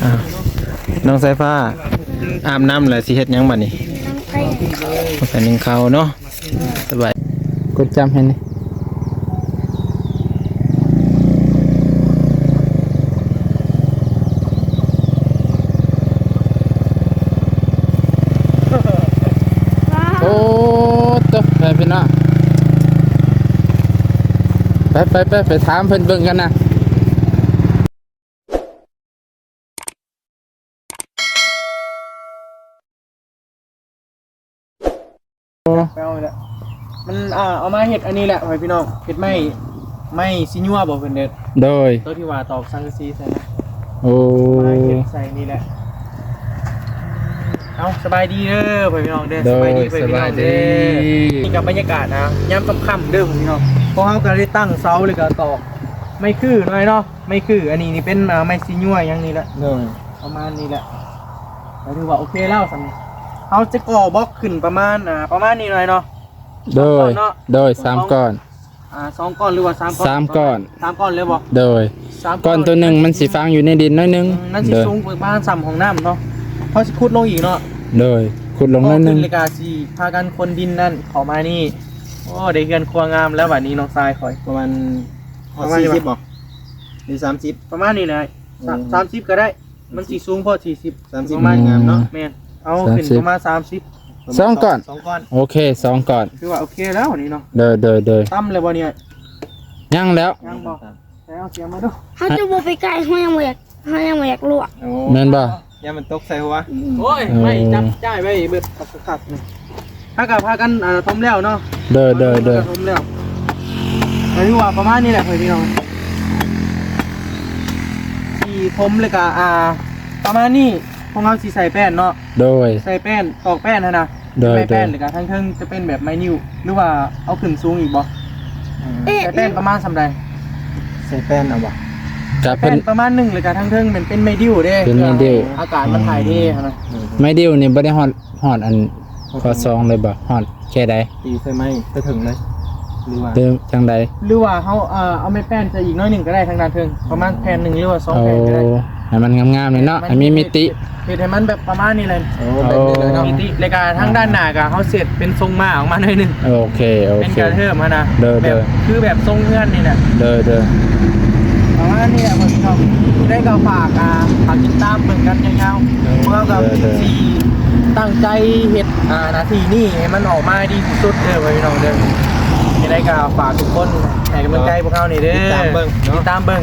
ອ້າວ ນ້ອງສາຍຟ້າ ອາບນ້ຳແລ້ວຊິເຮັດຫຍັງບັດນີ້? ໜຶ້ງເຂົ້າ ໄປໜຶ້ງເຂົ້າເນາະ. ສະບາຍ ກົດຈ້ຳໃຫ້ແດ່. ໂອ້ ໂຕ ໄປພີ່ນ້ອງ ໄປ ໄປ ໄປ ໄປຖາມເພິ່ນເບິ່ງກັນນະ. ໄປເອົານີ້ແຫຼະ ມັນ ອ່າ ເອົາມາເຮັດອັນນີ້ແຫຼະ ພໍ່ແມ່ພີ່ນ້ອງ ເຮັດໄມ້ ໄມ້ຊິຍົວບໍ ເພິ່ນເອີ້ນ ໂດຍ ໂຕທີ່ວ່າຕອກສັງກະສີໃສ່ນະ. ໂອ້ ມາເຮັດໃສ່ນີ້ແຫຼະ. ເອົາ ສະບາຍດີເດີພໍ່ແມ່ພີ່ນ້ອງເດີ. ໂດຍ ສະບາຍດີ ນີ້ກໍບັນຍາກາດນະ ຍາມຄ່ຳໆເດີພໍ່ແມ່ພີ່ນ້ອງ. ພວກເຮົາກໍໄດ້ຕັ້ງເສົາ ແລ້ວກໍຕອກໄມ້ຄື້ໜ້ອຍເນາະ. ໄມ້ຄື້ ອັນນີ້ນີ້ເປັນ ອ່າ ໄມ້ຊິຍົວຫຍັງນີ້ແຫຼະ ໂດຍ ປະມານນີ້ແຫຼະ ກໍຖືວ່າໂອເຄແລ້ວສ່ຳນີ້. ເຮົາຈະກໍ່ບລັອກຂຶ້ນປະມານ ອ່າ ປະມານນີ້ໜ້ອຍເນາະ. ໂດຍ ສອງກ້ອນເນາະ ໂດຍ ສອງກ້ອນ ສາມກ້ອນ ອ່າ ສອງກ້ອນ ຫຼືວ່າສາມກ້ອນ? ສາມກ້ອນ ສາມກ້ອນເລີຍບໍ? ໂດຍ ສາມກ້ອນ ກ້ອນໂຕໜຶ່ງມັນຊິຝັງຢູ່ໃນດິນໜ້ອຍໜຶ່ງ. ອືມ ມັນຊິສູງປະມານສ່ຳຫ້ອງນ້ຳເນາະ. ເຮົາຊິຂຸດລົງອີກເນາະ. ໂດຍ ຂຸດລົງໜ້ອຍໜຶ່ງ ແລ້ວກໍຊິພາກັນຂົນດິນນັ້ນເຂົ້າມານີ້. ໂອ້ ໄດ້ເຮືອນຄົວງາມແລ້ວບັດນີ້ນ້ອງຊາຍຂ້ອຍ. ປະມານ ຮອດສີ່ສິບບໍ ຫຼືສາມສິບ ປະມານນີ້ແຫຼະ. ອືມ ສາມສິບກໍໄດ້ ມັນຊິສູງພໍສີ່ສິບ ສາມສິບ ປະມານ ງາມເນາະ. ແມ່ນ ເອົາຂຶ້ນປະມານສາມສິບ ສອງກ້ອນ ສອງກ້ອນ ໂອເຄ ສອງກ້ອນ ຖືວ່າໂອເຄແລ້ວນີ້ເນາະ. ໂດຍ ໂດຍ ໂດຍ ຕ່ຳແລ້ວບໍ່ນີ້? ຍັງແລ້ວ ຍັງບໍ່? ໃສ່ເອົາສຽມມາດູ. ເຮົາຈະບໍ່ໄປໃກ້ ເຮົາຍັງບໍ່ຢາກ ເຮົາຍັງບໍ່ຢາກລວກ. ໂອ້ ແມ່ນບໍ່? ຢ້ານມັນຕົກໃສ່ຫົວ. ອືມ ໂອ້ຍ ໂອ້ ໄມ້ຈັບຈ່າຍໄວ້ເບິດຄັກໆນີ້. ເຮົາກໍພາກັນ ອ່າ ຖົມແລ້ວເນາະ. ໂດຍ ໂດຍ ໂດຍ ຖົມແລ້ວ ກໍຖືວ່າປະມານນີ້ແຫຼະ ພໍ່ແມ່ພີ່ນ້ອງ. ຊິຖົມແລ້ວກໍ ອ່າ ປະມານນີ້ ພວກເຮົາຊິໃສ່ແປ້ນເນາະ. ໂດຍ ໃສ່ແປ້ນ ຕອກແປ້ນຫັ້ນນະ. ໂດຍ ແມ່ນແປ້ນ ໂດຍ ແລ້ວກໍທາງເທິງຈະເປັນແບບໄມ້ນິ້ວ ຫຼືວ່າເອົາຂຶ້ນສູງອີກບໍ່? ເອີ ໃສ່ແປ້ນປະມານສ່ຳໃດ? ໃສ່ແປ້ນເອົາບໍ່? ກະເປັນ ແປ້ນປະມານໜຶ່ງ ແລ້ວກະທາງເທິງແມ່ນເປັນໄມ້ດິ້ວເດ້ ເປັນໄມ້ດິ້ວ ເພື່ອໃຫ້ອາກາດມັນຖ່າຍເທຫັ້ນນະ. ອືມ ໄມ້ດິ້ວນີ້ບໍ່ໄດ້ຮອດ ຮອດອັນ ຮອດ ຂໍ້ສອງເລີຍບໍ່? ຮອດແຄ່ໃດ? ຕີໃສ່ໄມ້ໄປເຖິງເລີຍ ຫຼືວ່າ ຫຼືຈັ່ງໃດ? ຫຼືວ່າເຮົາ ເອີ ເອົາໄມ້ແປ້ນໃສ່ອີກໜ້ອຍໜຶ່ງກໍໄດ້ ທາງດ້ານເທິງ ປະມານແຜ່ນໜຶ່ງ ຫຼືວ່າສອງແຜ່ນກໍໄດ້. ໂອ້ ໃຫ້ມັນງາມໆເລີຍເນາະ ໃຫ້ມີມິຕິ ເຮັດໃຫ້ມັນແບບປະມານນີ້ແຫຼະ. ໂອ້ ແບບນີ້ເລີຍເນາະ ມີມິຕິ ແລ້ວກະທາງດ້ານໜ້າກະເຮົາເຊັດເປັນຊົງມ້າອອກມາໜ້ອຍໜຶ່ງ. ໂອເຄ ໂອເຄ ເປັນກະເທີມຫັ້ນນະ. ໂດຍ ແບບ ໂດຍ ຄືແບບຊົງເຮືອນນີ້ແຫຼະ. ໂດຍ ໂດຍ ປະມານນີ້ແຫຼະ ພໍ່ແມ່ພີ່ນ້ອງ. ໄດ້ກໍຝາກ ອ່າ ຝາກຕິດຕາມເບິ່ງກັນຍາວໆ. ໂດຍ ພວກເຮົາກໍ ໂດຍ ໂດຍ ຊິຕັ້ງໃຈເຮັດ ອ່າ ໜ້າທີ່ນີ້ໃຫ້ມັນອອກມາໃຫ້ດີທີ່ສຸດເດີ ພໍ່ແມ່ພີ່ນ້ອງເດີ. ຈັ່ງໃດກໍຝາກທຸກຄົນໃຫ້ກຳລັງໃຈພວກເຮົານີ້ເດີ ຕິດຕາມເບິ່ງເນາະ ຕິດຕາມເບິ່ງ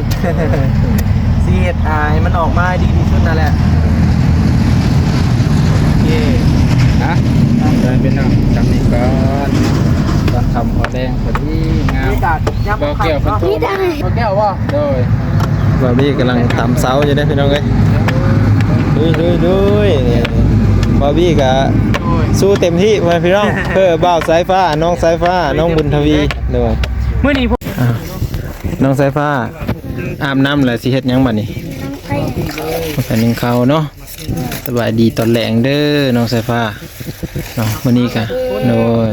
ຊິເຮັດ ອ່າ ໃຫ້ມັນອອກມາໃຫ້ດີທີ່ສຸດນັ້ນແຫຼະ. ໂອເຄ ຮະ ໄດ້ເປັນເນາະ ຊ່ຳນີ້ກ່ອນ ຕອນຄ່ຳພໍແລງພໍດີງາມ. ບັນຍາກາດຍາມຄ່ຳເນາະ ບໍ່ແກ້ວບໍ່? ໂດຍ ບ່າວບີກຳລັງຕຳເສົາຢູ່ເດ້ພີ່ນ້ອງເອີຍ. ລຸຍໆໆ ບ່າວບີກະ ໂດຍ ສູ້ເຕັມທີ່ ພໍ່ແມ່ພີ່ນ້ອງ ເພື່ອບ່າວສາຍຟ້າ ນ້ອງສາຍຟ້າ ນ້ອງບຸນທະວີ. ໂດຍ ມື້ນີ້ ອ້າວ ນ້ອງສາຍຟ້າ ອາບນ້ຳແລ້ວຊິເຮັດຫຍັງບັດນີ້? ໄປໜຶ້ງເຂົ້າເນາະ. ສະບາຍດີຕອນແລງເດີນ້ອງສາຍຟ້າເນາະ. ມື້ນີ້ກະ ໂດຍ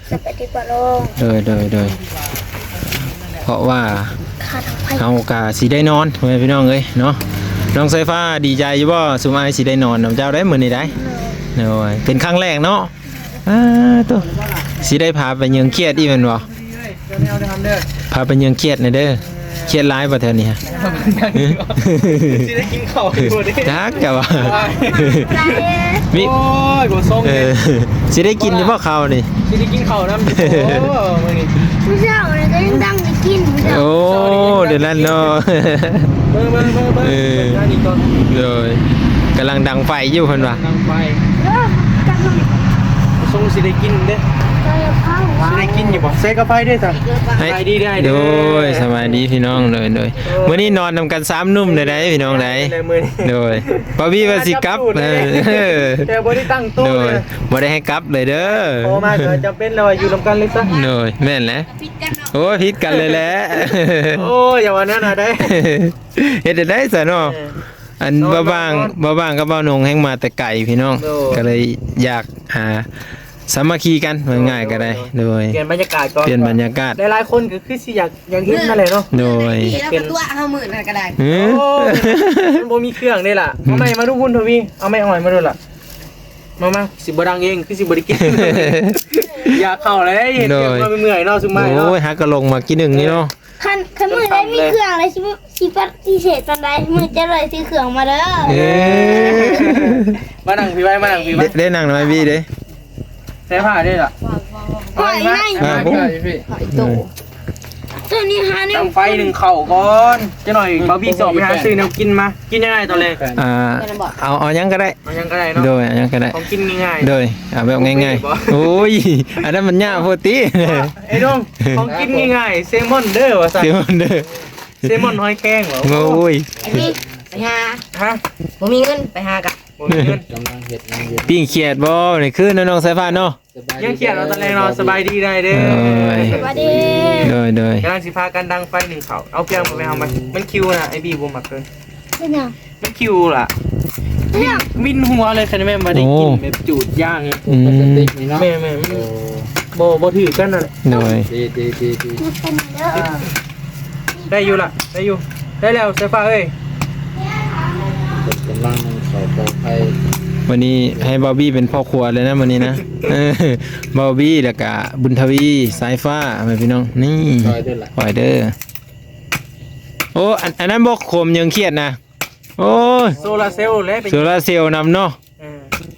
ສະບາຍດີປ້າລຸງ. ໂດຍ ໂດຍ ໂດຍ ເພາະວ່າເຮົາກະຊິໄດ້ນອນ ພໍ່ແມ່ພີ່ນ້ອງເອີຍເນາະ. ນ້ອງສາຍຟ້າດີໃຈຢູ່ບໍ່ ຊຸມອ້າຍຊິໄດ້ນອນນຳເຈົ້າໄດ໋ມື້ນີ້ໄດ໋? ໂດຍ ເປັນຄັ້ງແລກເນາະ. ອ້າ ໂຕ ຊິໄດ້ພາໄປເຫຍື່ອງຄຽດອີກແມ່ນບໍ່? ພາໄປເຫຍື່ອງຄຽດແດ່ເດີ. ຄຽດຫຼາຍບໍ່ແຖວນີ້? ຊິໄດ້ກິນເຂົ້າຢູ່ບໍ່ເດ້? ຈັກແຕ່ວ່າ ມີ ໂອ້ຍ ບໍ່ຊົງເດ້. ເອີ ຊິໄດ້ກິນຢູ່ບໍ່ເຂົ້ານີ້? ຊິໄດ້ກິນເຂົ້ານຳຢູ່ບໍ່ມື້ນີ້? ມື້ເຊົ້ານີ້ກໍຍັງດັງໄດ້ກິນ. ໂອ້ ດຽວນັ້ນເນາະ. ເບິ່ງໆໆໆ ເອີ ເບິ່ງທາງນີ້ກ່ອນ. ໂດຍ ກຳລັງດັງໄຟຢູ່ເພິ່ນວ່າ ດັງໄຟ. ເອີ ຈັກໜ້ອຍ ຊົງຊິໄດ້ກິນເດ້. ຊິໄດ້ກິນຢູ່ບໍ່? ເຊກາໄຟເດ້ຊະ. ສະບາຍດີເດີ. ໂດຍ ສະບາຍດີພີ່ນ້ອງ. ໂດຍ ໂດຍ ມື້ນີ້ນອນນຳກັນສາມໜຸ່ມເດ້ພີ່ນ້ອງເດ້. ໂດຍ ບ່າວບີວ່າຊິກັບ ເອີ ແຕ່ບໍ່ໄດ້ຕັ້ງໂຕະເລີຍ ບໍ່ໄດ້ໃຫ້ກັບເລີຍເດີ. ພໍມາກໍຈຳເປັນແລ້ວວ່າຢູ່ນຳກັນເລີຍຊະ. ໂດຍ ແມ່ນແຫຼະ. ໂອ້ຍ ຜິດກັນເລີຍແຫຼະ. ໂອ້ຍ ຢ່າວ່າແນວນັ້ນເດ້. ເຮັດຈັ່ງໃດຊະເນາະ. ເອີ ອັນ ນອນ ບ່າວບາງ ນອນ ບ່າວບາງກັບບ່າວນົງແຮ່ງມາແຕ່ໄກພີ່ນ້ອງ. ໂດຍ ກໍເລີຍຢາກຫາ ສາມັກຄີກັນ ເວົ້າງ່າຍກໍໄດ້ ໂດຍ ປ່ຽນບັນຍາກາດກ່ອນ ປ່ຽນບັນຍາກາດ ຫຼາຍໆຄົນກໍຄືຊິຢາກ ຢາກເຫັນນັ້ນແຫຼະເນາະ ໂດຍ ເປັນຕົວເຮົາມື້ນັ້ນກໍໄດ້ ໂອ້ ມັນບໍ່ມີເຄື່ອງເດ້ລະ ເອົາໄມ້ມາດູ ບຸນທະວີ ເອົາໄມ້ອ້ອຍມາດູລະ ມາ ມາ ຊິບໍ່ດັງເອງ ຄືຊິບໍ່ໄດ້ກິນ ຢາກເຂົ້າແລ້ວ ເຮັດວຽກມາເມື່ອຍເນາະ ຊຸມມາເນາະ ໂອ້ຍ ຫາກະລົງມາກິນໜຶ່ງນີ້ເນາະ ຄັນ ຄັນມື້ໃດມີເຄື່ອງແລ້ວຊິ ຊິປະຕິເສດປານໃດ ມື້ຈະໄດ້ຊື້ເຄື່ອງມາເດີ ເອີ ມານັ່ງພີ້ໄວ້ ມານັ່ງພີ້ໄວ້ ໄດ້ ໄດ້ນັ່ງນຳອ້າຍບີເດ້ ໃສ່ຜ້າເດ້ລະ ຫ້ອຍໃຫ້ ອ່າ ໂອ້ ໂຕ ໂຕນີ້ຫາແນວ ດັງໄຟໜຶ້ງເຂົ້າກ່ອນ ຈັກໜ້ອຍບ່າວບີຊິອອກໄປຫາຊື້ແນວກິນມາ ກິນຫຍັງອ້າຍຕອນແລງ ອ່າ ເອົາ ເອົາຫຍັງກໍໄດ້ ເອົາຫຍັງກໍໄດ້ເນາະ ໂດຍ ເອົາຫຍັງກໍໄດ້ ຂອງກິນງ່າຍໆ ໂດຍ ເອົາແບບງ່າຍໆ ໂອ້ຍ ອັນນັ້ນມັນຍາກໂພດຕິ ເອີ ໄອ້ນ້ອງ ຂອງກິນງ່າຍໆ ເຊມອນເດີວ່າຊັ້ນ ເຊມອນເດີ ເຊມອນຫອຍແຄງຫວາ ໂອ້ຍ ອັນນີ້ໄປຫາ ຮະ ບໍ່ມີເງິນໄປຫາກະ ບໍ່ມີເງິນ ກຳລັງເຮັດຫຍັງຢູ່ ປີ້ງຂຽດບໍ່ ນີ້ຄືນ້ອງສາຍຟ້າເນາະ ຍັງຂຽດເອົາຕອນແລງເນາະ ສະບາຍດີໄດ້ເດີ ໂດຍ ສະບາຍດີ ໂດຍ ໂດຍ ກຳລັງຊິພາກັນດັງໄຟໜຶ້ງເຂົ້າ ເອົາເຄື່ອງໄປເອົາມາ ມັນຄິວນະ ໄອ້ບີບໍ່ມັກເລີຍ ເປັນຫຍັງ? ມັນຄິວລະ ວິນຫົວເລີຍ ຄັນແມ່ນບໍ່ໄດ້ກິນແບບຈູດຢາງ ອືມ ແມ່ນໆ ບໍ່ ບໍ່ຖືກກັນນັ້ນແຫຼະ ໂດຍ ດີໆໆ ໄດ້ຢູ່ລະ ໄດ້ຢູ່ ໄດ້ແລ້ວສາຍຟ້າເອີຍ ເພິ່ນກຳລັງໜຶ້ງເຂົ້າເຂົ້າໄຂ່ ມື້ນີ້ໃຫ້ບ່າວບີເປັນພໍ່ຄົວເລີຍນະ ມື້ນີ້ນະ ເອີ ບ່າວບີ ແລ້ວກະບຸນທະວີ ສາຍຟ້າ ແມ່ພີ່ນ້ອງ ນີ້ ຄອຍເດີ ໂອ້ ອັນ ອັນນັ້ນບໍ່ຂົມຍັງຂຽດນະ ໂອ້ຍ ໂຊລາເຊວແຫຼະ ໂຊລາເຊວນຳເນາະ ເອີ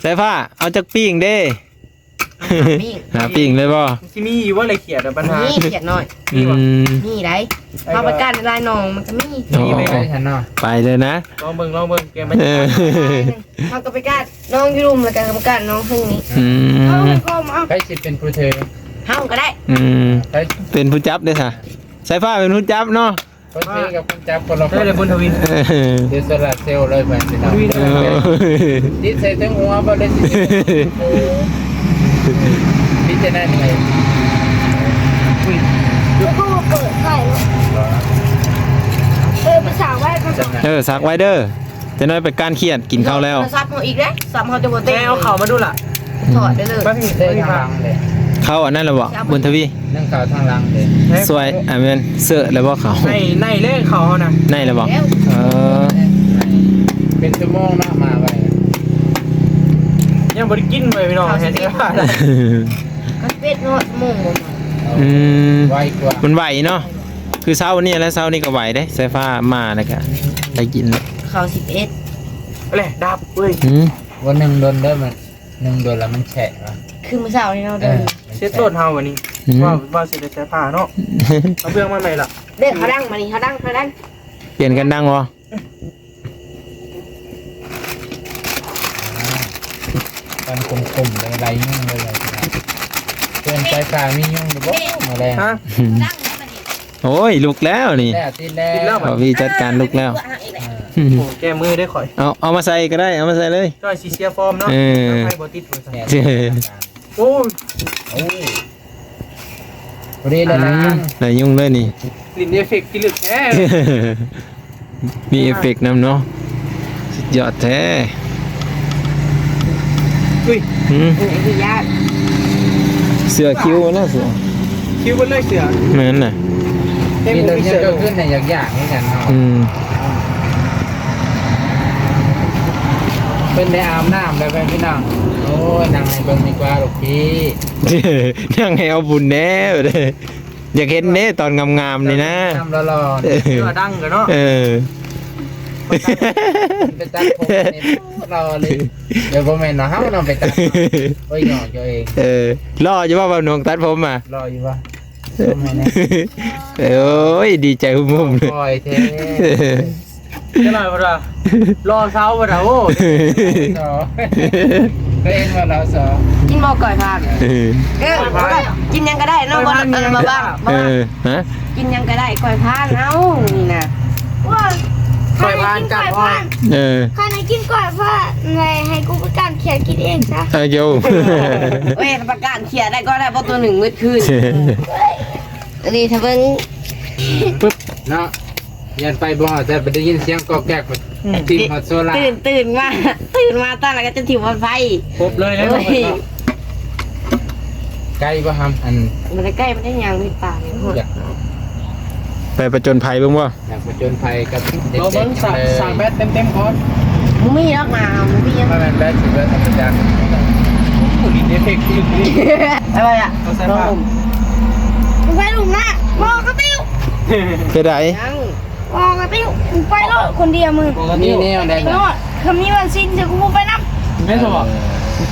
ສາຍຟ້າ ເອົາຈັກປີ້ງເດ້ ຫາປີ້ງ ຫາປີ້ງເລີຍບໍ່? ມັນຊິມີຢູ່ບໍ່ລະຂຽດ ບັນຫາ ມີຂຽດນ້ອຍ ອືມ ມີໄດ໋ ເຮົາໄປກ້ານຫຼາຍໜອງ ມັນກໍມີ ໂອ້ ໄປເລີຍນະ ລອງເບິ່ງ ລອງເບິ່ງ ປ່ຽນບັນຍາກາດ ເຮົາກໍໄປກ້ານໜອງຢູ່ລຸ່ມ ແລ້ວກໍໄປກ້ານໜອງເທິງນີ້ ອືມ ເຮົາກໍເອົາ ໃຜຊິເປັນຜູ້ຖື? ເຮົາກໍໄດ້ ອືມ ໃຜເປັນຜູ້ຈັບເດ້ຊະ? ສາຍຟ້າເປັນຜູ້ຈັບເນາະ ຄົນຖືກັບຄົນຈັບຄົນລະຄົນ ໄດ້ເລີຍບຸນທະວີ ເອີ ເດໂຊລາເຊວເລີຍເພິ່ນພີ່ນ້ອງ ເອີ ຕິດໃສ່ເທິງຫົວບໍ່ໄດ້ຕິດ ເອີ ພິຈາລະນາໄປ ອຸ້ຍ ແລ້ວກໍເປີດໄຟເນາະ ເອີ ໄປສາກໄວ້ກ່ອນ ເອີ ສາກໄວ້ເດີ ຈັກໜ້ອຍໄປກ້ານຂຽດ ກິນເຂົ້າແລ້ວ ໂທລະສັບເຮົາອີກເດ້ ສັບເຮົາຈະບໍ່ເຕັມ ແມ່ເອົາເຂົ້າມາດູລະ ຖອດໄດ້ເລີຍ ມາພີ້ ມາພີ້ ເຂົ້າອັນນັ້ນລະບໍ່ ບຸນທະວີ ໜຶ້ງເຂົ້າທາງຫຼັງເດ້ ຊ່ວຍ ອ່າ ແມ່ນ ເສີແລ້ວບໍ່ເຂົ້າ ໃນ ໃນເລີຍເຂົ້າເຮົານະ ໃນແລ້ວບໍ່ ແລ້ວ ເອີ ເປັນຊົ່ວໂມງເນາະ ມາໄວ ຍັງບໍ່ໄດ້ກິນເລີຍພີ່ນ້ອງ ເຮັດ ກໍເປັດເນາະ ຊົ່ວໂມງບໍ່ມາ ອືມ ໄວກວ່າ ມັນໄວເນາະ ຄືເຊົ້ານີ້ແຫຼະ ເຊົ້ານີ້ກໍໄວເດ້ ສາຍຟ້າມາແລ້ວກໍໄດ້ກິນແລ້ວ ເຂົ້າສິບເອັດ ແຫຼະ ດັບເວີຍ ອືມ ວັນໜຶ່ງດົນເດີ ມັນໜຶ່ງດົນລະມັນແຊະວະ ຄືມື້ເຊົ້ານີ້ເນາະ ເອີ ເຊັດໂລດເຮົາບັດນີ້ ອືມ ວ່າ ວ່າຊິໄດ້ໃສ່ຜ້າເນາະ ເອົາເບືອງມາໃໝ່ລະ ເດີ ເຮົາດັງບັດນີ້ ເຮົາດັງ ເຮົາດັງ ປ່ຽນກັນດັງບໍ່? ອ່າ ຄວັນຂົມໆ ໄລ່ຍຸງເລີຍ ເພື່ອນສາຍຟ້າມີຍຸງຢູ່ບໍ່ມື້ແລງ? ຮະ? ໂອ້ຍ ລຸກແລ້ວນີ້ ຕິດແລ້ວ ຕິດແລ້ວ ບ່າວວີຈັດການລຸກແລ້ວ ອ່າ ໂອ້ ແກ້ມືເດ້ຂ້ອຍ ເອົາ ເອົາມາໃສ່ກໍໄດ້ ເອົາມາໃສ່ເລີຍ ຈ້ອຍຊິເສຍຟອມເນາະ ເອີ ໄຟບໍ່ຕິດວ່າຊັ້ນ ໂອ້ຍ ໂອ້ຍ ພໍດີແລ້ວນະ ອືມ ໄລ່ຍຸງເລີຍນີ້ ຫຼິ້ນເອເຟັກພິລຶກແທ້ ມີເອເຟັກນຳເນາະ ສຸດຍອດແທ້ ອຸ້ຍ ຫືມ ເອີ ຄືຍາກ ເສື້ອຄິວນະ ເສື້ອຄິວເບິດເລີຍ ເສື້ອ ແມ່ນນະ ເຫັນແລ້ວຍັງກໍຂຶ້ນໃນຢາກໆຄືກັນເນາະ ອືມ ເພິ່ນໄດ້ອາບນ້ຳແລ້ວເພິ່ນ ພີ່ນ້ອງ ໂອ້ຍ ນັ່ງໃຫ້ເບິ່ງດີກວ່າລູກພີ່ ນັ່ງໃຫ້ເອົາບຸນແດ່ ຢາກເຫັນເດ້ຕອນງາມໆນີ້ນະ ງາມຫຼໍ່ໆ ເອີ ວ່າດັງກໍເນາະ ເອີ ໄປຕັດຜົມນີ້ຫຼໍ່ເລີຍ ດຽວບໍ່ແມ່ນວ່າເຮົານຳໄປຕັດ ໂອ້ຍ ຫຍອກຕົວເອງ ເອີ ຫຼໍ່ຢູ່ບໍ່ບ່າວໜວງຕັດຜົມອະ ຫຼໍ່ຢູ່ບໍ່ ຊົມໃຫ້ແດ່ ເອີຍ ດີໃຈຫຸ້ມໆ ໂອ້ຍ ເທ່ ຈັກໜ້ອຍເພິ່ນວ່າ ລໍເຊົາເພິ່ນວ່າ ໂອ້ ເຫັນບໍ່ລາວສອງ ກິນບໍ່ກ້ອຍພານ ເອີ ກິນຫຍັງກໍໄດ້ເນາະ ບໍ່ ບໍ່ວ່າ ເອີ ຮະ ກິນຫຍັງກໍໄດ້ ກ້ອຍພານເຮົານີ້ນະ ກ້ອຍພານກັບ ເອີ ຄັນໃຫ້ກິນກ້ອຍພານ ໃຫ້ ໃຫ້ກູປະການຂຽດກິນເອງຊະ ເອີ ໂຢ ເອີຍ ປະການຂຽດໄດ້ກໍໄດ້ ບໍ່ ຕົວໜຶ່ງມື້ຄືນ ອັນນີ້ຖ້າເບິ່ງ ປຶບ ເນາະ ຢ້ານໄຟບໍ່ຮອດ ແຕ່ໄດ້ຍິນສຽງກອກແກກ ອືມ ຖິ້ມຮອດໂຊລາ ຕື່ນ ຕື່ນມາ ຕື່ນມາຕອນນັ້ນກໍຈະຖິ້ມຮອດໄຟ ຄົບເລີຍເນາະ ໂອ້ຍ ເນາະ ໄກບໍ່ຫຳ? ອັນ ບໍ່ໄດ້ໄກ ມັນໄດ້ຍ່າງເຮັດປ່ານີ້. ຢາກ ໄປຜະຈົນໄພເບິ່ງບໍ່? ຢາກຜະຈົນໄພກັບເດັກໆ ເບິ່ງ ສັກ ສັກແບັດເຕັມໆກ່ອນ. ບໍ່ມີດອກນາ ບໍ່ມີຫຍັງ. ບໍ່ແມ່ນແບັດ ຊິເບິດ ອາຈານ. ໂອ້ ຫຼິ້ນເອເຟັກອີກ. ອະໄລອະ? ບໍ່ໃສ່ຜ້າ ໄປລຸມນະ ບໍ່ກະຕິວ. ເປັນໃດ? ບໍ່ກະຕິວ ໄປໂລດຄົນດຽວມຶງ. ມີແນວໃດ? ໂລດ ຄັນມີວັນສິນຊິກູບໍ່ໄປນຳ. ແມ່ນຊະບໍ່?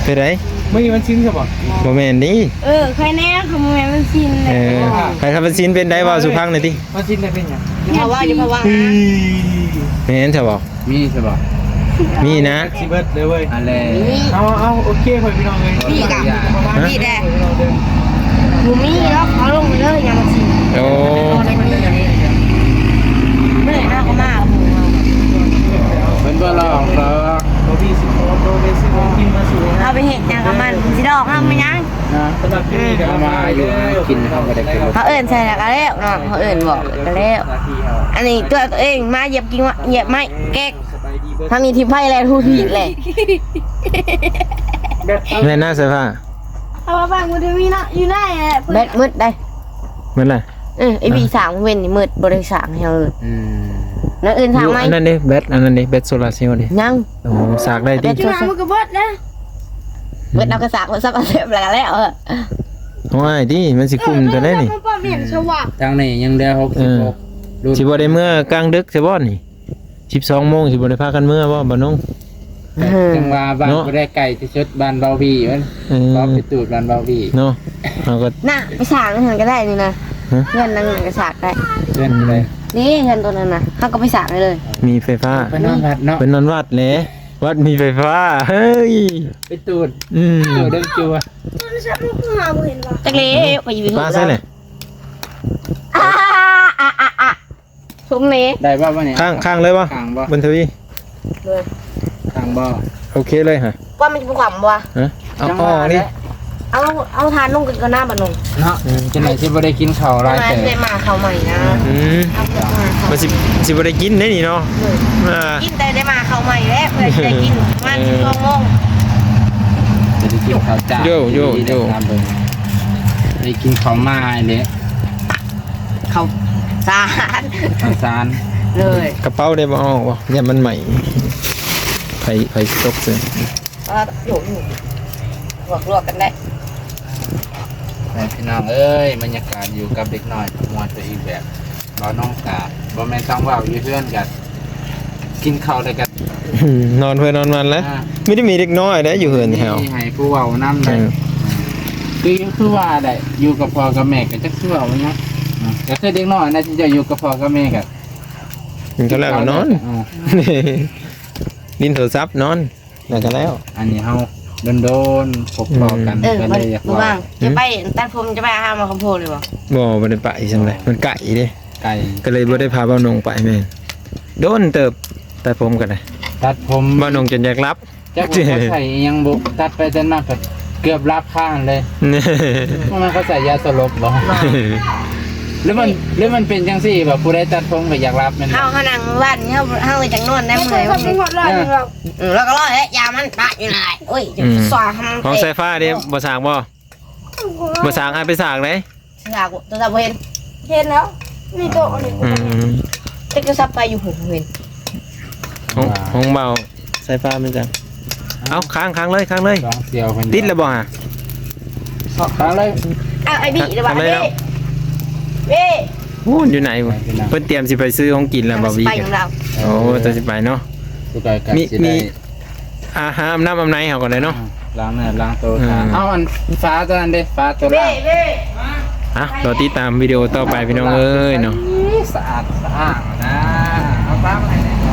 ເປັນໃດ? ມື້ນີ້ວັນສິນຊະບໍ່? ບໍ່ແມ່ນເດ້. ເອີ ໃຄແນ່ ຄັນບໍ່ແມ່ນວັນສິນ. ເອີ ໃຄຄັນວັນສິນເປັນໃດ ເວົ້າສູ່ຟັງໜ່ອຍຕິ. ວັນສິນໄດ້ເປັນຫຍັງ? ຢ່າພາວາ ຢ່າພາວາ. ແມ່ນຊະບໍ່? ມີຊະບໍ່? ມີນະ ຊິເບິດເລີຍເວີຍ. ອັນແລະ ເອົາ ເອົາ ໂອເຄ ພໍ່ພີ່ນ້ອງເອີຍ. ມີກະ ມີແດ່ ບໍ່ມີດອກ ເອົາລົງເລີຍ ຍາມມັນຊິ. ໂອ້ ເມື່ອຍເຮົາກໍມາ ເພິ່ນບໍ່ຫຼອກດອກ. ເຮົາໄປເຮັດຫຍັງກັບມັນ ຊິຫຼອກເຮົາແມ່ນຫຍັງ? ນະ ອືມ ເຮົາມາຢູ່ຫາກິນ ເຮົາບໍ່ໄດ້ໄປລົບ ເຮົາເອີ້ນໃສ່ແລ້ວກໍແລ້ວເນາະ ເຮົາເອີ້ນບອກກໍແລ້ວ. ອັນນີ້ຕົວເອງມາຢຽບກິ່ງ ຢຽບໄມ້ແກກ ທາງນີ້ທີມໄພແລ້ວ ຮູ້ຜິດແຫຼະ. ແມ່ນນະ ສາຍຟ້າ ເອົາມາຟັງບໍ່ໄດ້ມີເນາະ ຢູ່ໃນແຫຼະ ແບັດໝົດໄດ໋. ໝົດລະ? ເອີ ໄອ້ວີສ້າງເວັນນີ້ໝົດ ບໍ່ໄດ້ສ້າງໃຫ້ເຮົາເລີຍ. ອືມ ແນວອື່ນສ້າງໃໝ່. ອັນນັ້ນເດ້ ແບັດ ອັນນັ້ນເດ້ ແບັດໂຊລາເຊວເດ້ ຍັງ. ໂອ້ ສາກໄດ້ຕິ? ແບັດໂຊລາ ສາກ ມັນກໍເບິດແລ້ວ. ເບິດ ເຮົາກໍສາກ ສາກເອົາແຊບແລ້ວກໍແລ້ວ. ເອີ ຂອງອ້າຍຕິ ມັນຊິຄຸ້ມເທົ່າໃດນີ້? ເອີ ທາງນີ້ຍັງເຫຼືອຫົກສິບຫົກ ເອີ ລຸ້ນ ຊິບໍ່ໄດ້ເມືອກາງດຶກຊະບໍ່ນີ້? ສິບສອງໂມງຊິບໍ່ໄດ້ພາກັນເມືອບໍ່ ບ່າວນົງ? ເອີ ຈັ່ງວ່າບ້ານ ເນາະ ຜູ້ໃດໃກ້ທີ່ສຸດ ບ້ານບ່າວວີມັນ. ເອີ ກໍໄປຕູດບ້ານບ່າວວີເນາະ. ເຮົາກໍ ນະ ໄປສ້າງຫັ້ນກໍໄດ້ນີ້ນະ. ຮະ? ເຮືອນຫຼັງນັ້ນກໍສ້າງໄດ້. ເຮືອນໃດ? ນີ້ເຮືອນຕົວນັ້ນນະ ເຮົາກໍໄປສ້າງໄດ້ເລີຍ. ມີໄຟຟ້າ. ໄປນອນວັດເນາະ. ໄປນອນວັດແຫຼະ ວັດມີໄຟຟ້າ. ເຮີ້ຍ ໄປຕູດ. ອືມ ຕູດເດີ ໂທລະສັບມັນຄືຫາບໍ່ເຫັນວະ? ຈັກແລ້ວ ໄປຢູ່ ປາໃສແຫຼະ? ຊຸມນີ້ ໄດ້ບໍ່ວະນີ້? ຄ້າງ ຄ້າງເລີຍບໍ່? ຄ້າງບໍ່? ບຸນທະວີ ເລີຍ ຄ້າງບໍ່? ໂອເຄເລີຍຫະ. ວ່າມັນຊິບໍ່ຂວາມບໍ່ວະ? ຮະ? ເອົາ ຈັ່ງວ່າ ອອກນີ້ ເອົາ ເອົາທານລົງກັນກ່ອນນະ ບາດນີ້ເນາະ. ອືມ ຈັ່ງໃດຊິບໍ່ໄດ້ກິນເຂົ້າຫຼາຍແທ້ ໄດ້ມາເຂົ້າໃໝ່ນະ. ອືມ ເອົາເຂົ້າມາ ມັນຊິ ຊິບໍ່ໄດ້ກິນເດ້ນີ້ເນາະ. ເອີ ອ່າ ກິນແຕ່ໄດ້ມາເຂົ້າໃໝ່ແຫຼະ ເພື່ອຈະໄດ້ກິນປະມານ ເອີ ສິບສອງໂມງ ຈະໄດ້ກິນເຂົ້າຈ້າ ໂຢ ໂຢ ໂຢ ຕາມເບິ່ງ ໄດ້ກິນເຂົ້າມາແຫຼະ. ເຂົ້າສານ ເຂົ້າສານເລີຍ. ກະເປົາໄດ້ບໍ່ເອົາອອກບໍ່? ຢ້ານມັນໄໝ້. ໄຟ ໄຟຕົກເຊິ່ງ ເອີ ຢູ່ ຢູ່ ລວກໆກັນໄດ້. ແມ່ພີ່ນ້ອງເອີຍ ບັນຍາກາດຢູ່ກັບເດັກນ້ອຍ ມ່ວນໄປອີກແບບ. ບ່າວນົງກະບໍ່ແມ່ນຕ້ອງເວົ້າ ຢູ່ເຮືອນກະ ກິນເຂົ້າແລ້ວກໍ ນອນເພິ່ນນອນມັນແຫຼະ. ອ່າ ມີແຕ່ມີເດັກນ້ອຍເດ້ຢູ່ເຮືອນແຖວ ມີໃຫ້ຜູ້ເວົ້ານຳໄດ້. ເອີ ຄື ຄືວ່າໄດ້ ຢູ່ກັບພໍ່ກັບແມ່ກໍຈັກຊິເວົ້າຫຍັງ. ອືມ ກໍຄືເດັກນ້ອຍນະ ທີ່ຈະຢູ່ກັບພໍ່ກັບແມ່ກໍ ກິນເຂົ້າແລ້ວກໍນອນ. ອ່າ ຫຼິ້ນໂທລະສັບນອນ ແລ້ວກໍແລ້ວ. ອັນນີ້ເຮົາດົນໆພົບພໍ້ກັນ ອືມ ກໍເລີຍຢາກເວົ້າ. ເອີ ບໍ່ວ່າງ ຈະໄປຕັດຜົມ ຈະໄປຫາມາຄຳໂພດເລີຍບໍ່? ບໍ່ ບໍ່ໄດ້ໄປຊັ້ນໃດ ມັນໄກເດ້. ໄກ ກໍເລີຍບໍ່ໄດ້ພາບ່າວນົງໄປ. ແມ່ນ ດົນເຕີບ ຕັດຜົມກໍໄດ້ ຕັດຜົມ ບ່າວນົງຈົນຢາກຫຼັບ. ຈັກວ່າເຂົາໃສ່ອີ່ຫຍັງບຸ ຕັດໄປຕັດມາກໍເກືອບຫຼັບຄາເລີຍ. ບໍ່ແມ່ນເຂົາໃສ່ຢາສະຫຼົບບໍ່? ຫຼືມັນ ຫຼືມັນເປັນຈັ່ງຊີ້ ແບບຜູ້ໃດຕັດຜົມກໍຢາກຫຼັບແມ່ນບໍ່? ເຮົາ ເຮົານັ່ງວັນ ເຮົາ ເຮົາກໍຢາກນອນໄດ້ເມື່ອຍ. ເອີ ແລ້ວກໍລອຍແຫຼະ ຢາມັນປະຢູ່ນັ້ນແຫຼະ. ໂອ້ຍ ອືມ ສວຍ ຂອງສາຍຟ້າເດ້ ບໍ່ສ້າງບໍ່? ບໍ່ສ້າງ ອ້າຍໄປສ້າງເດ້. ສາກ ໂທລະສັບບໍ່ເຫັນ. ເຫັນແລ້ວ ນີ້ໂຕະນີ້. ອືມ ຈັກໂທລະສັບໄປຢູ່ພຸ້ນ ບໍ່ເຫັນ. ຂອງ ຂອງບ່າວສາຍຟ້າແມ່ນຈັ່ງ. ເອົາ ຄ້າງ ຄ້າງເລີຍ ຄ້າງເລີຍ. ຕິດແລ້ວບໍ່ຫະ? ຄ້າງເລີຍ. ເອົາ ໄອ້ບີ ຄ້າງເລີຍ. ເວ ເວ ໂອ້ ຢູ່ໃນ ເພິ່ນຕຽມຊິໄປຊື້ຂອງກິນແລ້ວ ບ່າວບີ. ໂອ້ ເຈົ້າຊິໄປເນາະ. ມີ ມີ ອາ ຫາອາບນ້ຳອາບໃນເຮົາກ່ອນເດ້ເນາະ. ອືມ ລ້າງເນື້ອລ້າງໂຕ. ອືມ ເອົາອັນຝາຕົວນັ້ນເດ້ ຝາຕົວລ້າງ. ອ່ະ ລໍຕິດຕາມວິດີໂອຕໍ່ໄປພີ່ນ້ອງເອີຍເນາະ. ສະອາດສະອ້າງນະ ເອົາປາມາໃຫ້ແດ່.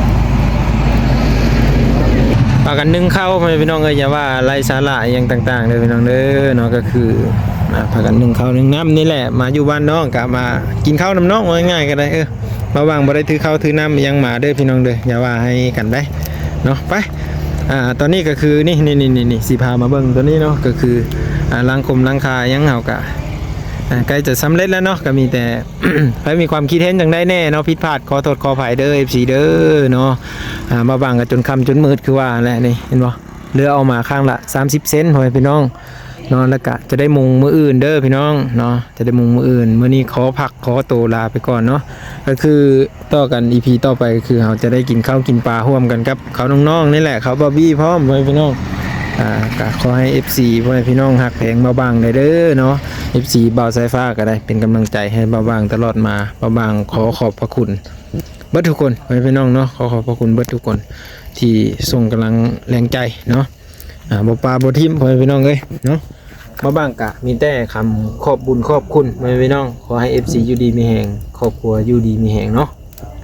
ພາກັນໜຶ້ງເຂົ້າ ພໍ່ແມ່ພີ່ນ້ອງເອີຍ ຢ່າວ່າໄຮ້ສາລະອີ່ຫຍັງຕ່າງໆເດີພີ່ນ້ອງເດີເນາະ. ກໍຄື ອ່າ ພາກັນໜຶ້ງເຂົ້າໜຶ້ງນ້ຳນີ້ແຫຼະ ມາຢູ່ບ້ານນ້ອງກະມາກິນເຂົ້ານຳນ້ອງ ວ່າງ່າຍໆກໍໄດ້. ເອີ ລະຫວ່າງບໍ່ໄດ້ຖືເຂົ້າຖືນ້ຳອີ່ຫຍັງມາເດີພີ່ນ້ອງເດີ ຢ່າວ່າໃຫ້ກັນໄດ໋ເນາະ. ໄປ ອ່າ ຕອນນີ້ກໍຄື ນີ້ ນີ້ ນີ້ ນີ້ ຊິພາມາເບິ່ງຕົວນີ້ເນາະ. ກໍຄື ອ່າ ຫຼັງຄົມຫຼັງຄາຫຍັງເຮົາກະ ອ່າ ໃກ້ຈະສຳເລັດແລ້ວເນາະ. ກໍມີແຕ່ ໃຜມີຄວາມຄິດເຫັນຈັ່ງໃດແນ່ເນາະ ຜິດພາດຂໍໂທດຂໍອະໄພເດີ ເອັຟຊີ ເດີເນາະ. ອ່າ ມາຫວ່າງກັນຈົນຄ່ຳຈົນມືດຄືວ່າແຫຼະ ນີ້ເຫັນບໍ່ ເຫຼືອອອກມາຂ້າງລະສາມສິບເຊັນ ພໍ່ແມ່ພີ່ນ້ອງ. ເນາະ ແລ້ວກະຈະໄດ້ມຸງມື້ອື່ນເດີພີ່ນ້ອງເນາະ ຈະໄດ້ມຸງມື້ອື່ນ. ມື້ນີ້ຂໍພັກ ຂໍໂຕລາໄປກ່ອນເນາະ ກໍຄືຕໍ່ກັນ ອີພີ ຕໍ່ໄປ ກໍຄືເຮົາຈະໄດ້ກິນເຂົ້າກິນປາຮ່ວມກັນກັບເຂົານ້ອງໆນີ້ແຫຼະ ເຂົາບາວບີພ້ອມ ພໍ່ແມ່ພີ່ນ້ອງ. ອ່າ ກໍຂໍໃຫ້ເອັຟຊີ ພໍ່ແມ່ພີ່ນ້ອງຮັກແພງບ່າວບ່າງໄດ້ເດີເນາະ ເອັຟຊີ ບ່າວສາຍຟ້າກໍໄດ້ ເປັນກຳລັງໃຈໃຫ້ບ່າວບ່າງຕະຫຼອດມາ. ບ່າວບ່າງຂໍຂອບພະຄຸນເບິດທຸກຄົນ ພໍ່ແມ່ພີ່ນ້ອງເນາະ ຂໍຂອບພະຄຸນເບິດທຸກຄົນທີ່ສົ່ງກຳລັງແຮງໃຈເນາະ. ອ່າ ບໍ່ປະບໍ່ຖິ້ມ ພໍ່ແມ່ພີ່ນ້ອງເອີຍເນາະ. ບ່າວບ່າງກະມີແຕ່ຄຳຂອບບຸນຂອບຄຸນ ພໍ່ແມ່ພີ່ນ້ອງ. ຂໍໃຫ້ເອັຟຊີຢູ່ດີມີແຮງ ຄອບຄົວຢູ່ດີມີແຮງເນາະ.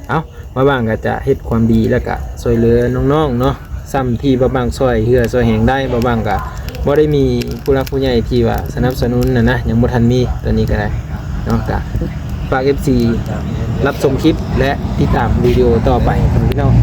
ເອົ້າ ບ່າວບ່າງກະຈະເຮັດຄວາມດີ ແລ້ວກະຊ່ວຍເຫຼືອນ້ອງໆເນາະ ສ່ຳທີ່ບ່າວບ່າງຊ່ວຍເຫື່ອຊ່ວຍແຮງໄດ້. ບ່າວບ່າງກະບໍ່ໄດ້ມີຜູ້ຫຼັກຜູ້ໃຫຍ່ທີ່ວ່າສະໜັບສະໜູນນະນະ ຍັງບໍ່ທັນມີ ຕອນນີ້ກໍໄດ້ເນາະ. ກະຝາກເອັຟຊີ ຮັບຊົມຄລິບ ແລະ ຕິດຕາມວິດີໂອຕໍ່ໄປ ພີ່ນ້ອງ.